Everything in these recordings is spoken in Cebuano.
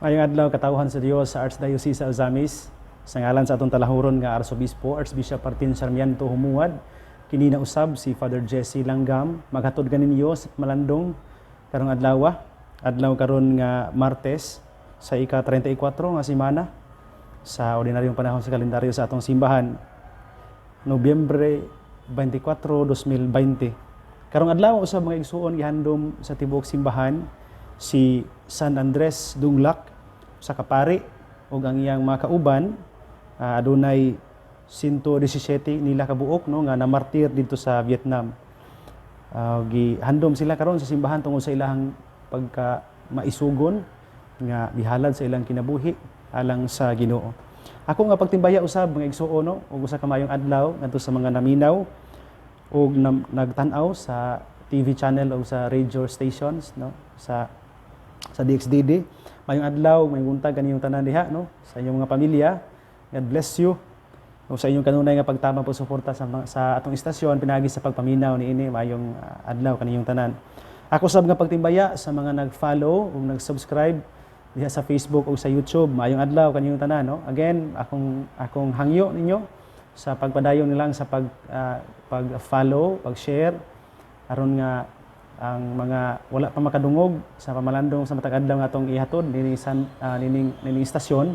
Maayong adlaw, katawhan sa Dios sa Archdiocese sa Ozamiz. Sa ngalan sa atong talahuron nga Arsobispo, Archbishop Martin Sarmiento Jumuad, kini na usab si Father Jesse Langgam maghatod kaninyo sa pamalandong karong adlaw. Adlaw karon nga Martes sa ika-34 nga semana sa ordinaryong panahon sa kalendaryo sa atong simbahan, Nobyembre 24, 2020. Karong adlaw usab, mga igsuon, gihandom sa tibuok simbahan si San Andres Dunglak sa kapari ug ang iyang mga kauban, adunay 117 nila kabuok, no, nga namartir didto sa Vietnam. Gihandom sila karon sa simbahan tungod sa ilang pagka maisugon nga gihalad sa ilang kinabuhi alang sa Ginoo. Ako nga pagtimbaya usab, mga igsuon, no, ug usa ka maayong adlaw ngadto sa mga naminaw ug nagtan-aw sa TV channel o sa radio stations, no, sa DXDD. Maayong adlaw, maayong buntag kaniyong tanan diha, no, sa inyong mga pamilya. God bless you. O sa inyong kanunay nga pagtabang, suporta sa atong istasyon pinaagi sa pagpaminaw niini, maayong adlaw kaniyong tanan. Ako sab nga pagtimbaya sa mga nag-follow ug nag-subscribe diha sa Facebook o sa YouTube. Maayong adlaw kaniyong tanan, no. Again, akong hangyo ninyo sa pagpadayon nilang sa pag-follow, pag-share aron nga ang mga wala pa makadungog sa pamalandong sa matag adlaw nga atong ihatod nining san nining nining istasyon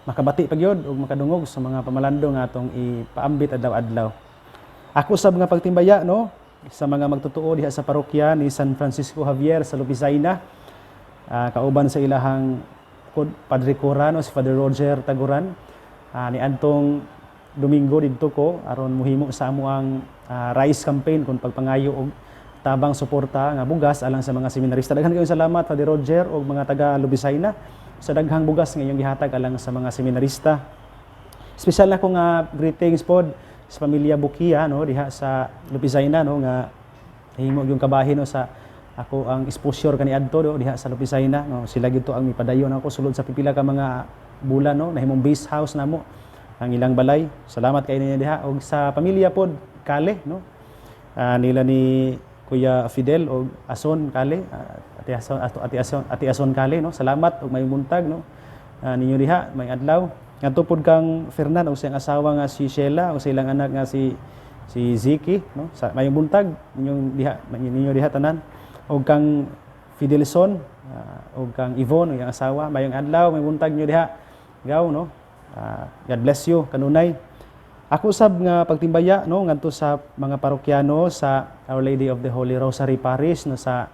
makabati pa gyud ug makadungog sa mga pamalandong nga atong ipaambit adlaw-adlaw. Ako sab nga pagtimbaya, no, sa mga magtotoo diha sa parokya ni San Francisco Javier sa Lopezaina, kauban sa ilahang Padre Cora, no, si Father Roger Taguran. Niadtong Domingo didto ko aron muhimo sa amo ang rice campaign kung pagpangayo og tabang, suporta nga bugas alang sa mga seminarista. Daghan kayong salamat, Father Roger og mga taga Lopezaina, sa daghang bugas nga inyong gihatag alang sa mga seminarista. Espesyal na ko nga greetings pod sa pamilya Bukia, no, diha sa Lopezaina, no, nga himo yung kabahin, no, sa ako ang exposure kaniadto, no, diha sa Lopezaina, no. Sila gyud to ang mipadayon ako sulod sa pipila ka mga bulan, no. Nahimong base house namo ang ilang balay. Salamat kay ninyo diha. Og sa pamilya pod Kale, no, nila ni Kuya Fidel og Ason Kale, Ate Ason, Ate Ason, Ate Ason Kale, no. Salamat og may buntag, no, ninyo diha, may adlaw. Ngadto pod kang Fernan og siyang asawa nga si Sheila og sa ilang anak nga si Ziki, no. Sa may buntag ninyong diha, ninyo diha tanan. Og kang Fidelson og kang Yvonne og iyang asawa, mayong adlaw, may buntag niyo diha gaw, no. God bless you kanunay. Ako sab nga pagtimbaya, no, ngadto sa mga parokyano sa Our Lady of the Holy Rosary Parish, no, sa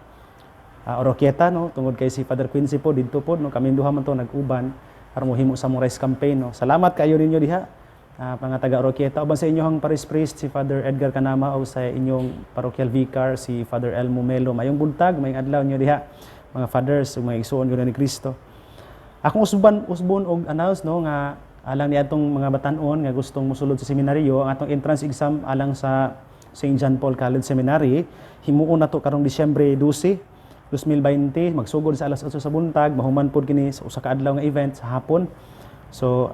Oroquieta, no, tungod kay si Father Quincy po didto pod, no. Kami duha man to nag-uban aron mohimo sa among rice campaign, no. Salamat kayo ninyo diha, mga taga Oroquieta, uban sa inyong parish priest si Father Edgar Kanama o sa inyong parochial vicar si Father Elmo Melo. Mayong buntag, mayong adlaw niyo diha, mga fathers ug mga igsuon gyud ni Kristo. Akong usban usbon og announce, no, nga alang ni atong mga batan-on nga gustong mosulod sa seminaryo, ang atong entrance exam alang sa St. John Paul College Seminary himuon nato karong Disyembre 12, 2020, magsugod sa alas 8 sa buntag, mahuman pod kini sa usa ka adlaw nga event sa hapon. So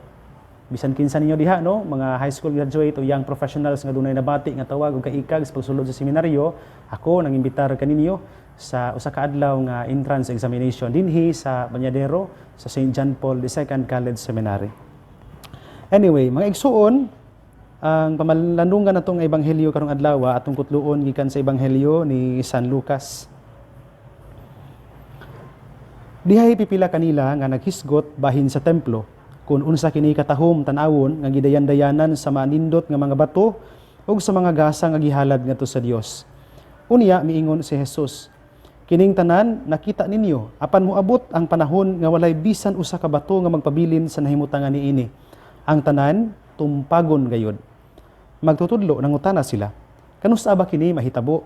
bisan kinsa ninyo diha, no, mga high school graduate o young professionals nga dunay nabati nga tawag og kaikag sa pagsulod sa seminaryo, ako nang imbitar kaninyo sa usa ka adlaw nga entrance examination dinhi sa Bañadero sa St. John Paul II College Seminary. Anyway, mga igsuon, ang pamalandungan natong ebanghelyo karong adlaw atong kutluon gikan sa Ebanghelyo ni San Lucas. Dihay pipila kanila nga naghisgot bahin sa templo kung unsa kini katahom tan-awon nga gidayan-dayanan sa manindot nga mga bato ug sa mga gasa nga gihalad ngadto sa Dios. Unya miingon si Jesus, "Kining tanan nakita ninyo, apan moabot ang panahon nga walay bisan usa ka bato nga magpabilin sa nahimutangan niini. Ang tanan tumpagon gayud." Magtutudlo, nangutana sila, "Kanus-a ba kini mahitabo?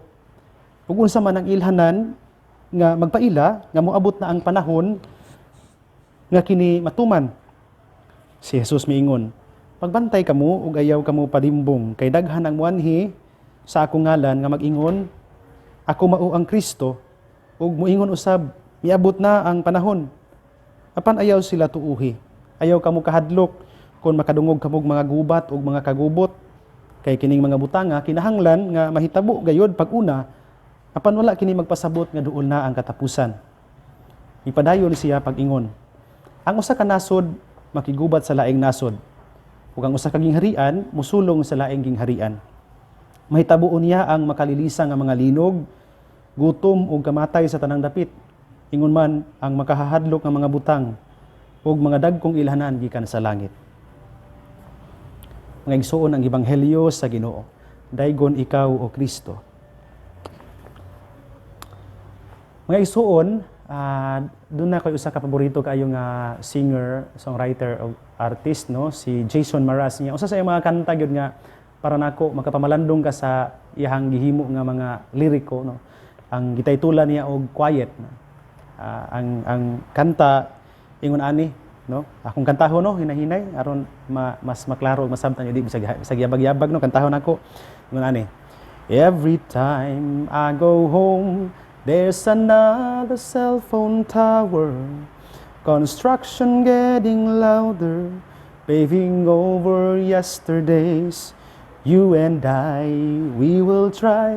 Ug unsa man ang ilhanan nga magpaila nga moabot na ang panahon nga kini matuman?" Si Jesus miingon, "Pagbantay kamo ug ayaw kamo padimbong, kay daghan ang muanhi sa akong ngalan nga mag-ingon, 'Ako mao ang Kristo,' ug muingon usab, 'Miabot na ang panahon.' Apan ayaw sila tuuhi. Ayaw kamo kahadlok kung makadungog kamog mga gubat ug mga kagubot, kay kining mga butanga kinahanglan nga mahitabo gayud pag-una, apan wala kini magpasabot nga duol na ang katapusan." Ipadayon siya pag-ingon. Ang usa ka nasod makigubat sa laing nasod, ug ang usa ka gingharian musulong sa laing gingharian. Mahitabo unya ang makalilisa nga mga linog, gutom ug kamatay sa tanang dapit. Ingon man ang makahahadlok nga mga butang ug mga dagkong ilhanan gikan sa langit. Mga igsuon, ang ebanghelyo sa Ginoo. Daygon ikaw, o Kristo. Mga igsuon, duna koy usa ka paborito kaayo nga singer, songwriter o artist, no, si Jason Mraz niya. Usa sa iyang mga kanta gyud nga para nako makapamalandong ka sa iyang gihimo nga mga liriko, no. Ang gitaytulan niya og "Quiet", no. Ang kanta ingon ani, no? Akong kantahon, no, hinahinay aron mas maklaro ug masabtan niyo, di bisag bisag yabag-yabag, no. Kantahon nako, ingon ani: "Every time I go home, there's another cell phone tower. Construction getting louder, paving over yesterdays. You and I, we will try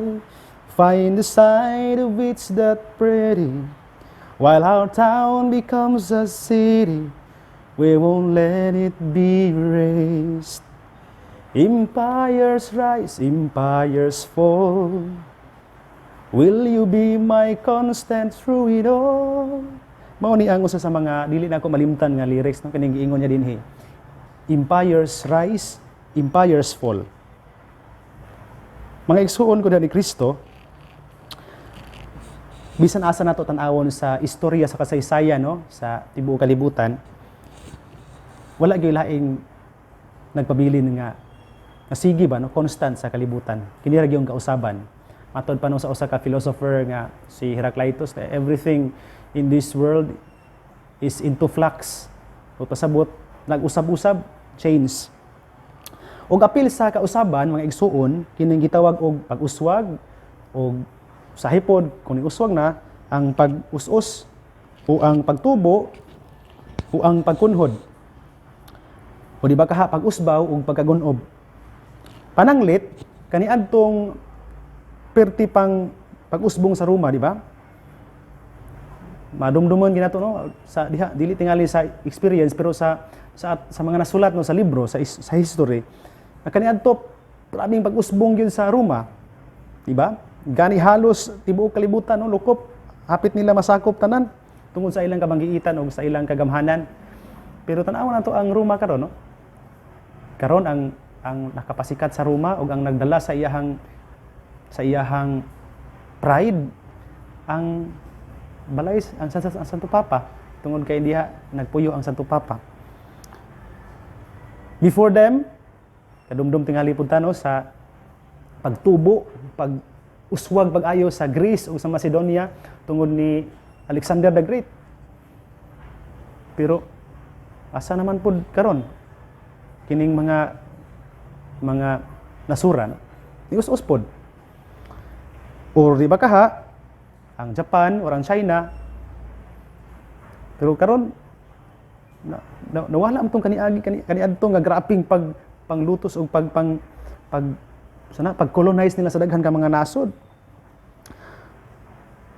find the side of it's that pretty. While our town becomes a city, we won't let it be erased. Empires rise, empires fall. Will you be my constant through it all?" Mao ni ang usa sa mga dili na ako malimtan nga lyrics, no, kining giingon niya dinhi. Empires rise, empires fall. Mga igsuon ko ni Kristo, bisan asa nato tan-awon sa istorya sa kasaysayan, no, sa tibuok kalibutan, wala gyud laing nagpabilin nga nga sige ba, no, constant sa kalibutan. Kini ra gyud kausaban. Matod pa, no, sa usa ka philosopher nga si Heraclitus, na everything in this world is into flux. O pasabot nag-usab-usab, change. Og apil sa kausaban, mga igsuon, kining gitawag og pag-uswag og sa hipod kung uswag na ang pag-us-us o ang pagtubo o ang pagkunhod. O di ba kaha pag-usbaw ug pagkagunob. Pananglit kaniadtong perti pang pag-usbong sa Roma, di ba? Madumduman ginato, no, sa diha dili tingali sa experience pero sa mga nasulat, no, sa libro, sa history na kaniadto grabing pag-usbong gyud sa Roma, di ba? Gani halos tibuok kalibutan, no, lukop, hapit nila masakop tanan tungod sa ilang kabanggiitan o sa ilang kagamhanan. Pero tan-awan nato ang Roma karon, no. Karon ang nakapasikat sa Roma ug ang nagdala sa iyahang pride ang balay ang Santo Papa, tungod kay diha nagpuyo ang Santo Papa. Before them, kadumdum tingali pud ta, no, sa pagtubo, pag uswag pag-ayo sa Greece ug sa Macedonia tungod ni Alexander the Great. Pero asa naman pud karon kining mga nasura, no? Ni-us-us pod. Or di ba kaha ang Japan or ang China, pero karon na nawala man tong kaniagi kaniadto nga grabeng pag panglutos og pag pang pag sana pag-colonize nila sa daghan ka mga nasod.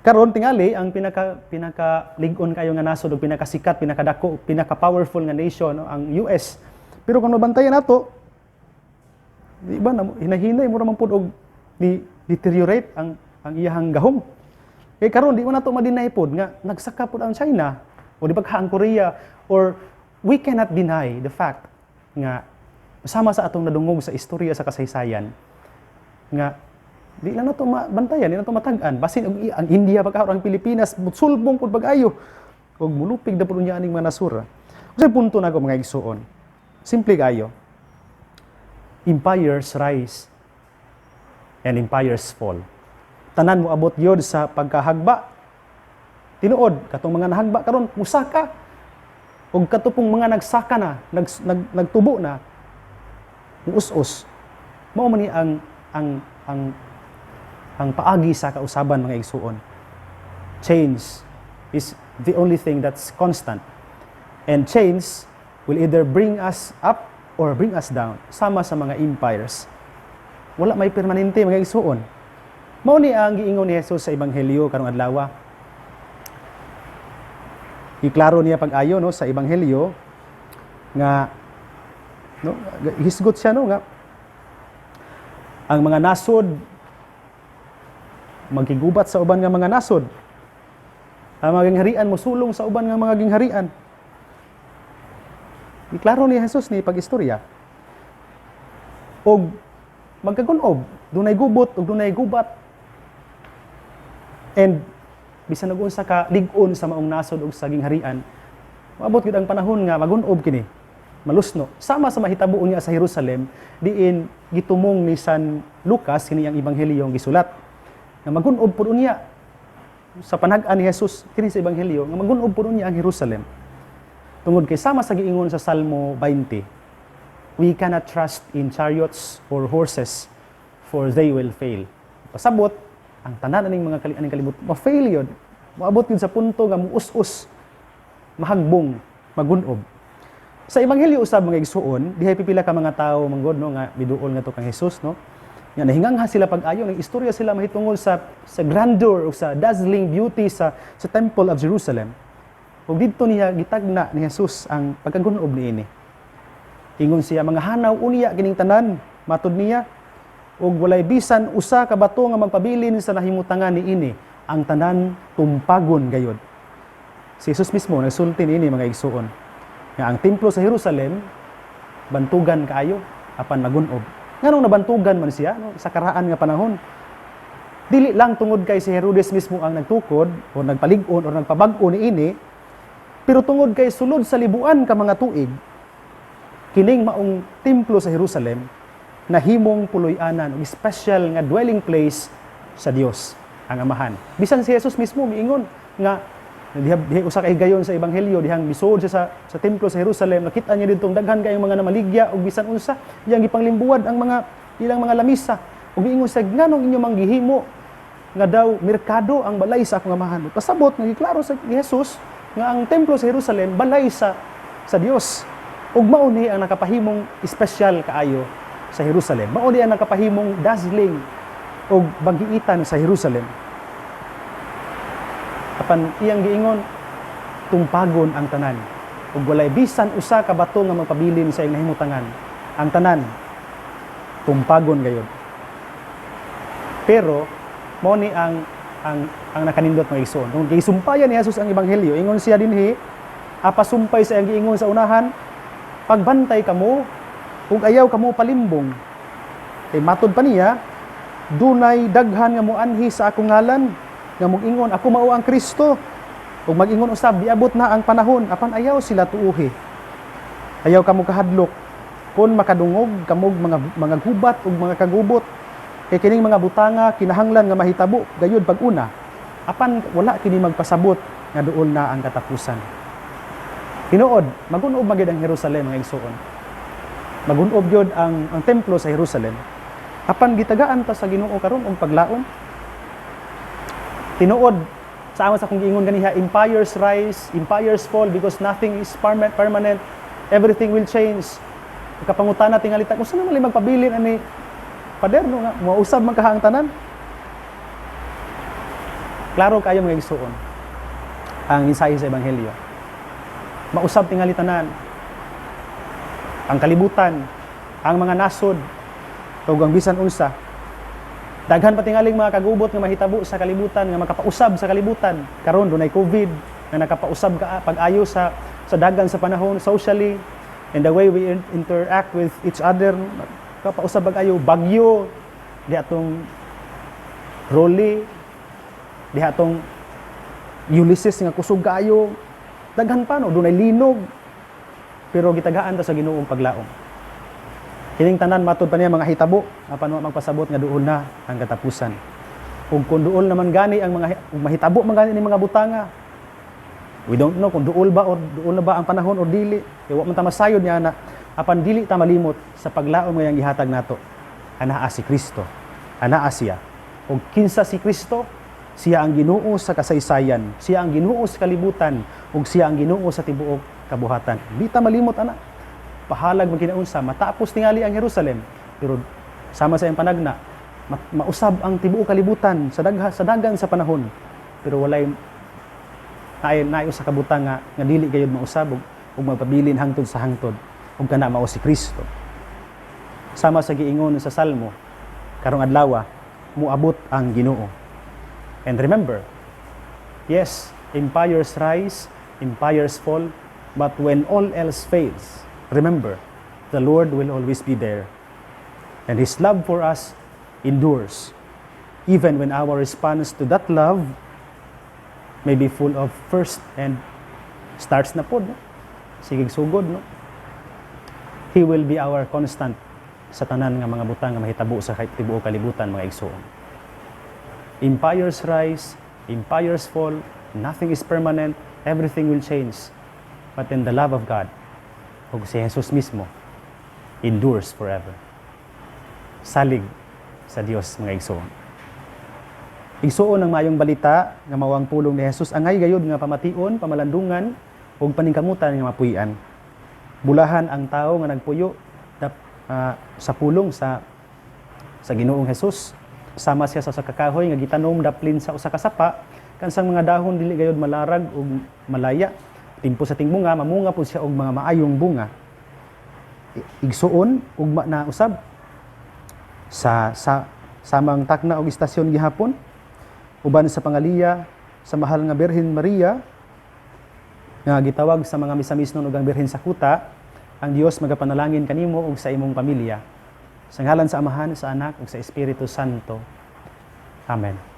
Karon tingali ang pinaka pinaka lig-on kayo nga nasod ug pinakasikat, pinakadako, pinaka powerful nga nation, no, ang US. Pero kung mabantayan nato, di ba na, hinahinay mo man pud og ni deteriorate ang iyahang gahom. Kay karon di mo nato ma-deny pod nga nagsaka pod ang China o di ba ang Korea, or we cannot deny the fact nga sama sa atong nadungog sa istorya sa kasaysayan nga di lang nato mabantayan, di nato matag-an. Basin og ang India pagka ang Pilipinas sulbong pud pag-ayo ug mulupig na pud unya aning mga nasura. Unsay punto nako, mga igsuon? Simple kayo. Empires rise and empires fall. Tanan mo abot yod sa pagkahagba. Tinuod, katong mga nahagba karon musaka. Ug kato pong mga nagsaka na, nagtubo na, muus-us. Mao man ni ang paagi sa kausaban, mga igsuon. Change is the only thing that's constant. And change will either bring us up or bring us down. Sama sa mga empires. Wala may permanente, mga igsuon. Mao ni ang giingon ni Jesus sa Ebanghelyo karong adlaw. Iklaro niya pag-ayo, no, sa ebanghelyo nga, no, hisgot siya, no, nga ang mga nasod magkigubat sa uban nga mga nasod. Ang mga gingharian mosulong sa uban nga mga gingharian. Iklaro ni Jesus ni pag-istorya. Og magkagunob, dunay gubot ug dunay gubat. And bisan og unsa ka lig-on sa maong nasod ug sa gingharian, moabot gyud ang panahon nga magun-ob kini, malusno. Sama sa mahitabo unya sa Jerusalem, diin gitumong ni San Lucas kini ang ebanghelyo gisulat. Nga magun-ob pud unya sa panag-an ni Jesus kini sa ebanghelyo nga magun-ob pud unya ang Jerusalem. Tungod kay sama sa giingon sa Salmo 20, "We cannot trust in chariots or horses, for they will fail." Pasabot, ang tanan aning mga aning kalibot, ma-fail yun. Moabot yun sa punto nga muus-us, mahagbong, magunob. Sa ebanghelyo usab, mga igsuon, dihay pipila ka mga tawo manggod, no, nga miduol ngadto kang Jesus, no. Nga nahingangha sila pag-ayo, nag istorya sila mahitungod sa grandeur o sa dazzling beauty sa Temple of Jerusalem. Ug didto niya gitagna ni Jesus ang pagkagunob niini. Ingon siya, mga hanaw unya kining tanan, matod niya, ug walay bisan usa ka bato nga magpabilin sa nahimutangan niini, ang tanan tumpagon gayod. Si Jesus mismo nagsulti niini, mga igsuon, nga ang templo sa Jerusalem bantugan kaayo apan magun-ob. Nganong nabantugan man siya, no, sa karaan nga panahon? Dili lang tungod kay si Herodes mismo ang nagtukod o nagpalig-on o nagpabag-o niini, pero tungod kay sulod sa libuan ka mga tuig kining maong templo sa Jerusalem nahimong puloy-anan o special nga dwelling place sa Dios ang Amahan. Bisan si Jesus mismo miingon nga diha, diha usa ka higayon sa ebanghelyo dihang misuod siya sa templo sa Jerusalem, nakita niya didtong daghan kayong mga namaligya ug bisan unsa, iyang gipanglimbuwad ang mga ilang mga lamisa ug miingon siya, "Nganong inyo mang gihimo nga daw merkado ang balay sa akong Amahan?" Pasabot nga giklaro sa ni Jesus nga ang templo sa Jerusalem balay sa Dios. Ug mao ni ang nakapahimong espesyal kaayo sa Jerusalem. Mao ni ang nakapahimong dazzling ug bagiitan sa Jerusalem. Apan iyang giingon, tumpagon ang tanan. Ug walay bisan usa ka bato nga magpabilin sa iyang nahimutangan. Ang tanan tumpagon gayod. Pero mao ni ang nakanindot, mga igsoon. Kung gisumpayan ni Jesus ang ebanghelyo, ingon siya dinhi, apasumpay sa iyang giingon sa unahan, "Pagbantay kamo ug ayaw kamo palimbong." Kay matod pa niya, dunay daghan nga moanhi sa akong ngalan, nga moingon, "Ako mao ang Kristo." Ug mag-ingon usab, "Giabot na ang panahon," apan ayaw sila tuuhi. Ayaw kamo kahadlok kung makadungog kamog mga gubat ug mga kagubot. Kay kining mga butanga kinahanglan nga mahitabo gayud pag-una. Apan wala kini magpasabot nga duol na ang katapusan. Tinuod, magunob magyud ang Jerusalem, mga igsuon. Magunob gyud ang templo sa Jerusalem. Apan gitagaan ta sa Ginoo karon og paglaom. Tinuod, sa amo sa akong giingon ganiha, empires rise, empires fall because nothing is permanent. Everything will change. Kapangutana tingali ta, kung saan naman magpabilin ani pader, no, nga mausab man kaha ang tanan. Klaro kayo, mga igsuon, ang mensahe sa ebanghelyo. Mausab tingali tanan. Ang kalibutan, ang mga nasod, ug ang bisan unsa. Daghan pa tingaling mga kagubot nga mahitabo sa kalibutan nga makapausab sa kalibutan. Karon dunay COVID nga nakapausab ka pag-ayo sa dagan sa panahon socially and the way we interact with each other, kapausab pag-ayo. Bagyo diha atong Rolly, diha atong Ulysses nga kusog kaayo. Daghan pa, no, dunay linog. Pero gitagaan ta sa Ginoong paglaom. Kining tanan, matod pa niya, mga hitabo apan wa magpasabot nga duol na ang katapusan. Ug kung duol naman gani ang mga ug mahitabo man gani ni mga butanga, we don't know kung duol ba or duol na ba ang panahon or dili. Kay wa man ta masayod niya na, apan dili ta malimot sa paglaom nga iyang gihatag nato. Anaa si Kristo. Anaa siya. Ug kinsa si Kristo? Siya ang Ginoo sa kasaysayan, siya ang Ginoo sa kalibutan, ug siya ang Ginoo sa tibuok kabuhatan. Di ta malimot ana. Pahalag man kinaunsa, matapos tingali ang Jerusalem, pero sama sa iyang panagna, mausab ang tibuok kalibutan sa dagan sa panahon, pero walay Naay usa ka butang nga dili gayud mausab ug magpabilin hangtod sa hangtod, ug kana mao si Kristo. Sama sa giingon sa Salmo karong adlaw, "Muabot ang Ginoo." And remember, yes, empires rise, empires fall, but when all else fails, remember, the Lord will always be there. And His love for us endures, even when our response to that love may be full of first and starts na pod, no? Sigig sugod, no? He will be our constant sa tanan nga mga butang nga mahitabo sa tibuok kalibutan, mga igsoon. Empires rise, empires fall, nothing is permanent, everything will change. But in the love of God, ug si Jesus mismo, endures forever. Salig sa Dios, mga igsoon. Igsuon, ang maayong balita nga mao ang pulong ni Jesus angay gayud nga pamation, pamalandungan ug paningkamutan nga mapuy-an. Bulahan ang tawo nga nagpuyo sa pulong sa Ginoong Jesus. Sama siya sa usa ka kahoy nga gitanom daplin sa usa ka sapa, kansang mga dahon dili gayud malarag ug malaya. Timpo sa tingbunga, mamunga pud siya og mga maayong bunga. Igsuon, ugma na usab sa samang takna og istasyon gihapon, uban sa pangaliya sa mahal nga Birhen Maria nga gitawag sa mga Misamisnon og ang Birhen sa Kuta, ang Dios magapanalangin kanimo ug sa imong pamilya. Sa ngalan sa Amahan, sa Anak ug sa Espiritu Santo. Amen.